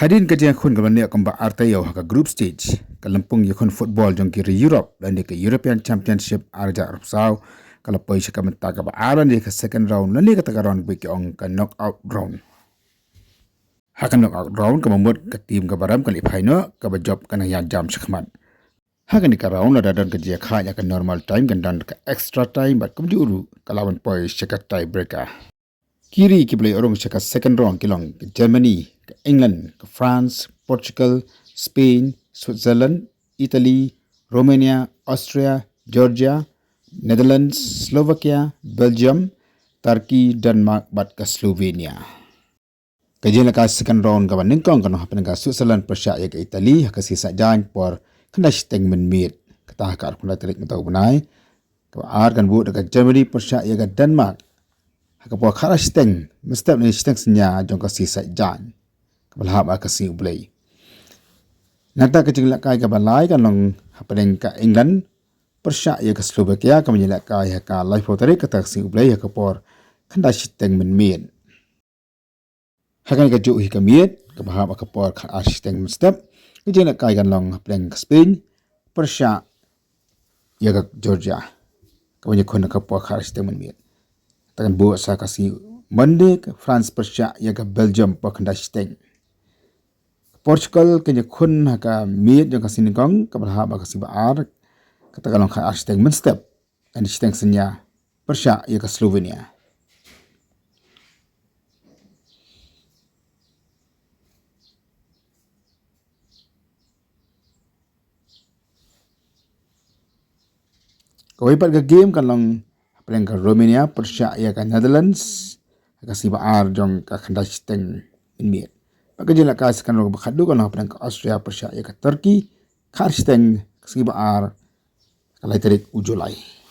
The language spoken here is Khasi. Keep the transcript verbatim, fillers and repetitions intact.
Hadien ka jingïakhun kaba neh kumba ar taïew ha ka group stage, ka lympung ïakhun football jong ki ri Europe lane ka European Championship ar hajar arphew saw ka la poi sha ka bynta kaba ar lane ka second round lane kata ka round ba ki ong ka knockout round. Ha ka knockout round kaba mut ka team kaba rem ka la ïa phai noh, kaba jop ka nang ïa jam shakhmat. Ha kane ka round lada don ka jingïakhaid ha ka normal time kan don ka extra time bad kumjuh ruh ka la wan poi sha ka tie breaker. Ki ri kiba la ïa rung sha ka second round ki long ka Germany, ka England, ka France, Portugal, Spain, Switzerland, Italy, Romania, Austria, Georgia, Netherlands, Slovakia, Belgium, Turkey, Denmark bad ka Slovenia. Ka jingïalehkai second round kaba nyngkong kan long hapdeng ka Switzerland pyrshah ïa ka Italy ha ka sngi Saitjaiñ por khyndai shiteng mynmiet. Kata ha ka arphew lai tarik mynta u bnai. Kaba ar kan buh da ka Germany pyrshah ïa ka Denmark ha ka por khatar shiteng mynstep ne shiteng synñia jong ka sngi Saitjaiñ kaba la hap ha ka sngi U Blei. Nangta ka jingïalehkai kaba lai kan long hapdeng ka England pyrshah ïa ka Slovakia kaba ïalehkai ha ka laiphew tarik kata ka sngi U Blei ha ka por khyndai shiteng mynmiet. Ha kane kajuh hi ka miet kaba hap ha ka por khatar shiteng mynstep, ka jingïalehkai kan long hapdeng ka Spain pyrshah ïa ka Georgia kaba ïakhun ha ka por khatar shiteng mynmiet. Ta kan buh sa ka sngi Monday ka France pyrshah ïa ka Belgium por khyndai shiteng. Portugal kan ïakhun ha ka miet jong ka sngi nyngkong kaba la hap ha ka sngi ba ar, kata kan long khatar shiteng mynstep, khyndai shiteng synñia pyrshah ïa ka Slovenia. Kawei pat ka game kan long hapdeng ka Romania pyrshah ïa ka Netherlands ha ka sngi ba ar jong ka khyndai shiteng mynmiet. Bad ka jingïalehkai second round kaba khatduh kan long hapdeng ka Austria pyrshah ïa ka Turkey khatar shiteng ka sngi ba ar ka lai tarik u July.